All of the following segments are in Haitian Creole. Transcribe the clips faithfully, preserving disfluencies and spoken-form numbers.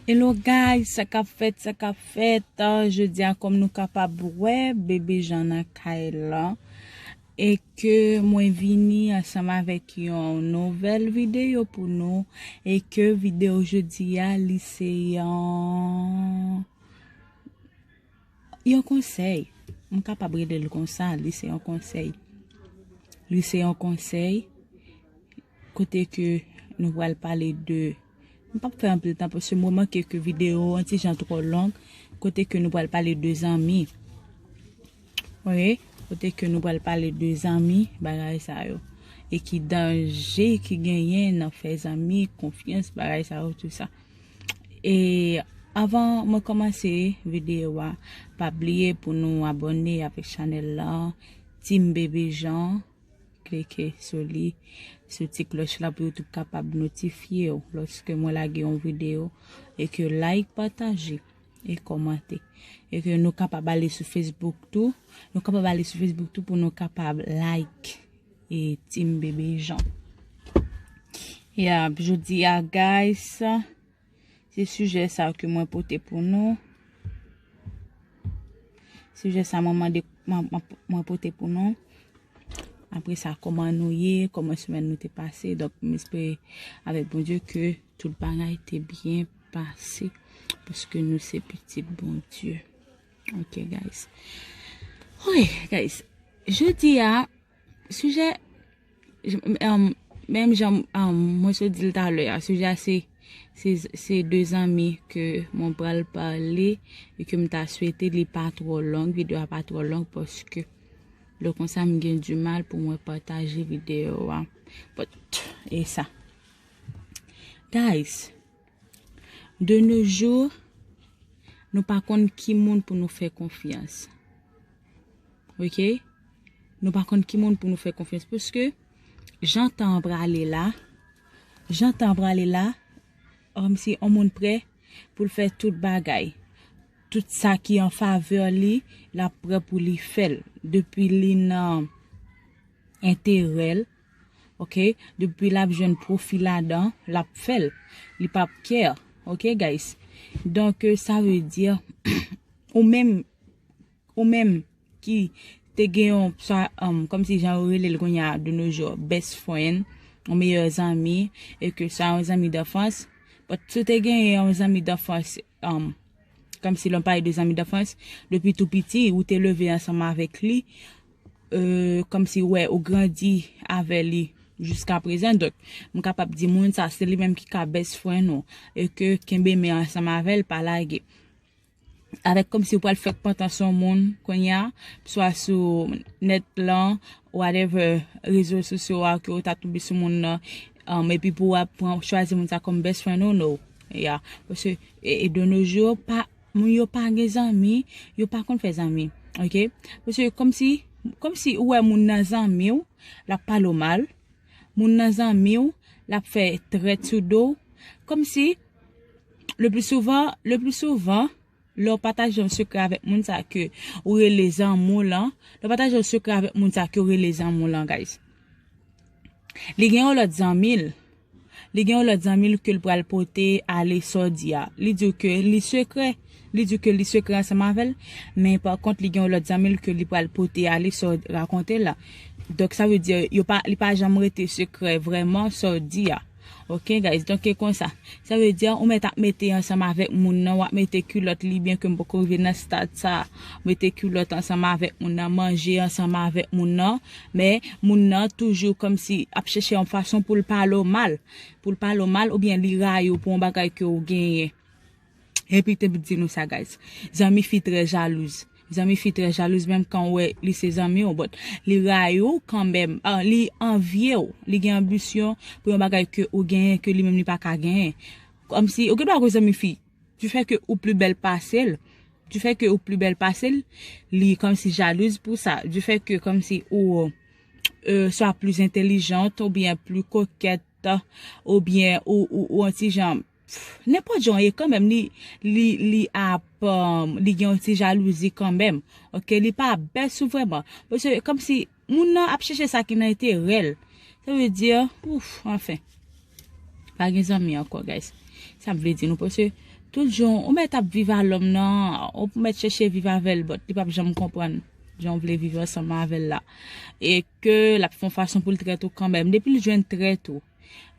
Hello guys, sa k ap fèt, sa k ap fèt? Ah, jodi a, kòm nou kapab wè, Bebe Jan nan kay la. E ke mwen vini ansanm avèk yon nouvèl videyo pou nou. E ke videyo jodi a, li se yon, yon konsèy. M kapab rele l konsa, li se yon konsèy. Li se yon konsèy. Kote ke nou pral pale de, m p ap fè anpil tan, paske m remake ke videyo an ti jan twò long, kote ke nou pral pale de zanmi. Wi, kote ke nou pral pale de zanmi, bagay sa yo. E ki danje ki genyen nan fè zanmi, konfyans, bagay sa yo, tout sa. E avan mwen kòmanse videyo a, pa bliye pou nou abòne avèk chanèl la, Team Bebe Jan, klike sou li, sou ti klòch la pou YouTube kapab notifye w lòske mwen lage yon videyo, e ke like, pataje, e kòmante. E ke nou kapab ale sou Facebook tou, nou kapab ale sou Facebook tou pou nou kapab like e Team Bebe Jan. Ya, jodi a, guys, se sijè sa ke mwen pote pou nou. Sijè sa mwen mande, mwen, mwen, mwen pote pou nou. Apre sa, kòman nou ye, kòman semèn nou te pase. Donk, m espere avèk Bondye ke tout bagay te byen pase. Paske nou se pitit Bondye. Ok, guys. Wi, guys. Jodi a, sijè, j-, um, menm jan, um, mwen sot di l talè a, sijè a se, se, se de zanmi ke mwen pral pale e ke m ta swete li pa twò long, videyo a pa twò long, paske lè konsa m gen di mal pou mwen pataje videyo a. But, e sa. Guys, de nos jours, nou pa konn ki moun pou nou fè konfyans. Ok? Nou pa konn ki moun pou nou fè konfyans. Paske, jan tan an prale la, jan tan an prale la, kòmsi yon moun prè pou l fè tout bagay. Tout sa ki an favè li, l ap prè pou li fè l. Depi li nan enterè l, ok? Depi l ap jwenn pwofi ladan, l ap fè l. Li p ap care, ok, guys? Donk, euh, sa vle di, ou menm, ou menm ki te gen yon, sa, um, kòmsi jan yo rele l kounye a de nos jours, best friend, yon meyè zanmi, e ke sa yon zanmi danfans. But si w te gen yon zanmi danfans, um, kòmsi lè m pale de zanmi danfans, depi tou piti, ou te leve ansanm avèk li, euh, kòmsi, wè, ou grandi avè li jiska prezan. Donk, m kapab di moun sa, se li menm ki ka best friend ou, e ke kenbe men ansanm avè l, pa lage. Avèk kòmsi ou pral fèk pantan sou moun kounye a, swa sou nèt lan, whatever, rezo sosyo a ke ou ta tonbe sou moun nan, um, epi pou w ap pran, chwazi moun sa kòm best friend ou, no. Ya. Paske, e, e de nos jours, pa, moun yo pa gen zanmi, yo pa konn fè zanmi, ok? Paske kòmsi, kòmsi ou wè moun nan zanmi w, l ap pale w mal, moun nan zanmi w, l ap fè trèt sou do w, kòmsi, le pli souvan, le pli souvan, lè w pataje yon sekrè avèk moun sa ke ou rele zanmi w lan, lè w pataje yon sekrè avèk moun sa ke ou rele zanmi w lan, guys, li gen yon lòt zanmi l. Li gen yon lòt zanmi l ke l pral pote ale sa w di a. Li di w ke li sekrè. Li di w ke li sekrè ansanm avè l. Men pa kont, li gen yon lòt zanmi l ke li pral pote ale sa w rakonte la. Donk, sa vle di, yo pa, li pa janm rete sekrè vrèman sa w di a. Ok, guys, donk, e konsa. Sa vle di, ou mèt ap mete ansanm avèk moun nan, w ap mete kilòt li, byen ke m poko rive nan stad sa, mete kilòt ansanm avèk moun nan, manje ansanm avèk moun nan, men moun nan toujou kòmsi ap chèche yon fason pou l pale w mal, pou l pale w mal, oubyen li rayi w pou yon bagay ke w genyen. Epi te di nou sa, guys. Zanmi fi trè jalouz. Zanmi fi trè jalouz, menm kan w wè li se zanmi w, but li rayi w kanmenm. Ah, li anvye w. Li gen anbisyon pou yon bagay ke ou genyen, ke li menm li pa ka genyen. Kòmsi, ou gen dwa gen zanmi fi, du fait que ou pli bèl pase l, du fait que ou pli bèl pase l, li kòmsi jalouz pou sa. Du fait que kòmsi ou, euh, swa pli entèlijant, oubyen pli kokèt, oubyen ou, ou, ou yon ti jan, pff, nenpòt jan w ye kanmenm, li, li, li ap, um, li gen yon ti jalouzi kanmenm. Ok, li pa bèl sou vrèman. Paske kòmsi moun nan ap chèche sa ki nan enterè l. Sa vle di, ouf, anfen. Pa gen zanmi ankò, guys. Sa m vle di nou, paske tout jan ou mèt ap viv a lòm nan, ou mèt chèche viv avè l, but li p ap janm konprann jan w vle viv ansanm avè l la. E ke l ap fè yon fason pou l trèt ou kanmenm. Depi l jwenn trèt ou,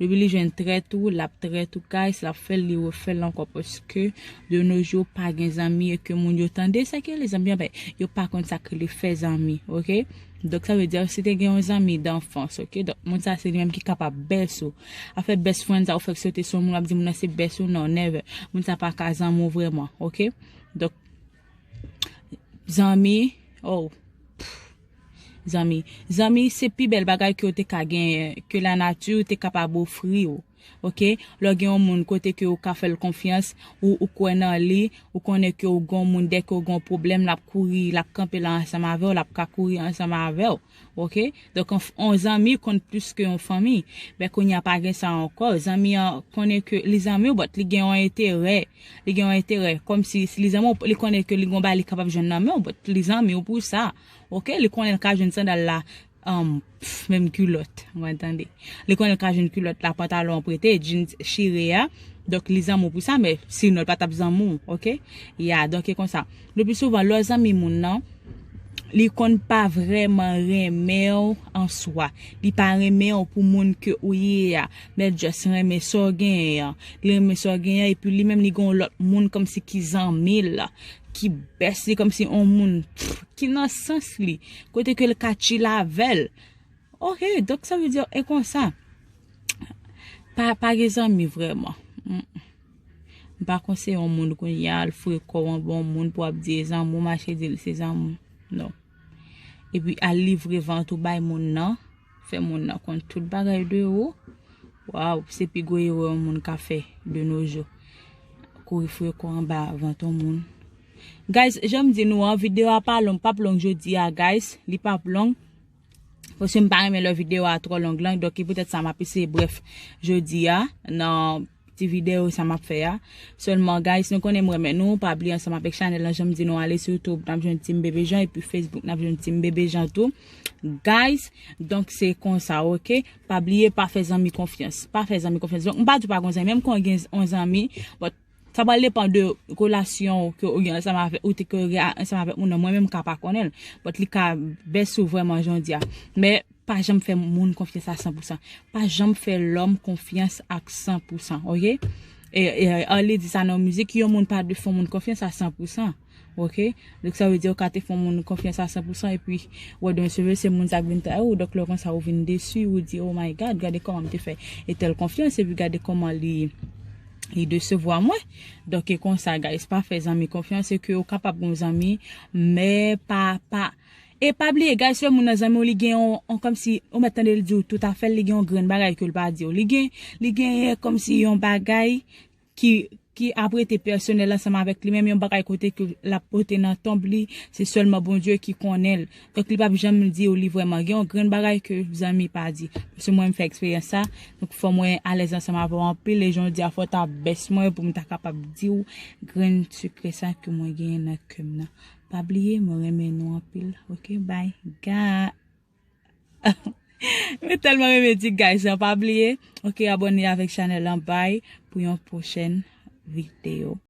depi li jwenn trèt ou, l ap trèt ou, guys, l ap fè l, li refè l ankò, paske de nos jours, pa gen zanmi, e ke moun yo tande, se ke lèzanmi, anben, yo pa konn sa k rele fè zanmi, oke? Donk, sa vle di, si te gen yon zanmi danfans, oke? Donk, moun sa, se li menm ki kapab best ou. Afè best friend, sa ou fèk sote sou moun, w ap di moun nan se best ou, non, never. Moun sa pa ka zanmi w vrèman, oke? Donk, zanmi, oh, pff, zanmi. Zanmi, se pi bèl bagay ke w te ka genyen, ke lanati te kapab ofri w. Oke? Lè w gen yon moun kote ke w ka fè l konfyans, ou, ou kwè nan li, ou konnen ke w gen yon moun, dèke w gen yon pwoblèm, l ap kouri, l ap kanpe la ansanm avè w, l ap ka kouri ansanm avè w. Oke? Donk, yon, yon zanmi konn plis ke yon fanmi. Men kounye a pa gen sa ankò. Zanmi an konnen ke li zanmi w, but li gen yon enterè. Li gen yon enterè. Kòmsi, si li zanmi w, li konnen ke li gen yon bagay li kapab jwenn nan men w, but li zanmi w pou sa. Oke? Li konnen l ka jwenn sandal la, um, pff, menm kilòt. Mwen tande. Li konnen l ka jwenn kilòt la, pantalon an prete, jeans chire a. Donk, li zanmi w pou sa, men sinon, l pa t ap zanmi w, oke? Ya, donk, e konsa. Le pli souvan, lè w zanmi moun nan, li konn pa vrèman renmen w an swa. Li pa renmen w pou moun ke ou ye a. Men l just renmen sa w genyen an. Li renmen sa w genyen an, epi li menm, li gen yon lòt moun kòmsi ki zanmi l, ki best li, kòmsi yon moun, pff, ki nan sans li. Kote ke l ka chill avè l. Oke, donk sa vle di, e konsa. Pa, pa gen zanmi vrèman. Mm. M pa konseye yon moun kounye a al foure kò w anba yon moun pou ap di e zanmi w, mache di l se zanmi w. Non. Epi al livre vant ou bay moun nan, fè moun nan konn tout bagay de ou. Waw, se pi gwo erè yon moun ka fè de nos jours. Kouri foure kò w anba vant yon moun. Guys, jan m di nou an, videyo a pa long, p ap long jodi a, guys. Li p ap long. Paske m pa renmen lè videyo a twò long lan, donk e poutèt sa m ap eseye brèf jodi a nan ti videyo sa m ap fè a. Sèlman, guys, nou konnen m renmen nou, pa bliye ansanm avèk chanèl lan, jan m di nou, ale sou YouTube, n ap jwenn Team Bebe Jean, epi Facebook, n ap jwenn Team Bebe Jean tou. Guys, donk se konsa, oke? Pa bliye, pa fè zanmi konfyans. Pa fè zanmi konfyans. Donk, m pa di w pa gen zanmi, menm kan w gen yon zanmi, but sa pral depann de relasyon ke ou gen ansanm avèk, ou te ke gen ansanm avèk moun nan. Mwen menm, m ka pa konnen l, but li ka best ou vrèman jan w di a. Men, pa janm fè moun konfyans a san pou san. Pa janm fè lòm konfyans ak san pou san, oke? E, e, Arly di sa nan mizik, yon moun pa dwe fè yon moun konfyans a san pou san, oke? Donk, sa vle di, ou ka te fè yon moun konfyans a san pou san, epi, wè, demen se vre, se moun sa k vin tray ou, donk, lè konsa, ou vin desi, ou di, "Oh my God, gade kòman m te fè entèl konfyans, epi gade kòman li, li desevwa mwen." Donk, e konsa, guys, pa fè zanmi konfyans, se ke ou kapab gen zanmi, men pa, pa, e pa bliye, guys, lè moun nan zanmi w, li gen yon, yon kòmsi, ou mèt tande l di w tout afè l, li gen yon grenn bagay ke l pa di w. Li gen, li gen kòmsi yon bagay ki, ki ap rete pèsonèl ansanm avèk li menm, yon bagay kote ke l ap pote nan tonb li, se sèlman Bondye ki konnen l. Donk, li p ap janm di w li vrèman gen yon grenn bagay ke zanmi pa di. Paske mwen, m fè eksperyans sa, donk fò mwen alèz ansanm avè w anpil, e jan w di a, fò w ta best mwen pou m ta kapab di w grenn sekrè sa ke mwen genyen nan kè m nan. Pa bliye, mwen renmen nou anpil. Oke, bye. Ga. Mwen tèlman renmen di guys lan, pa bliye. Oke, abòne avèk chanèl lan, bye, pou yon pwochèn videyo.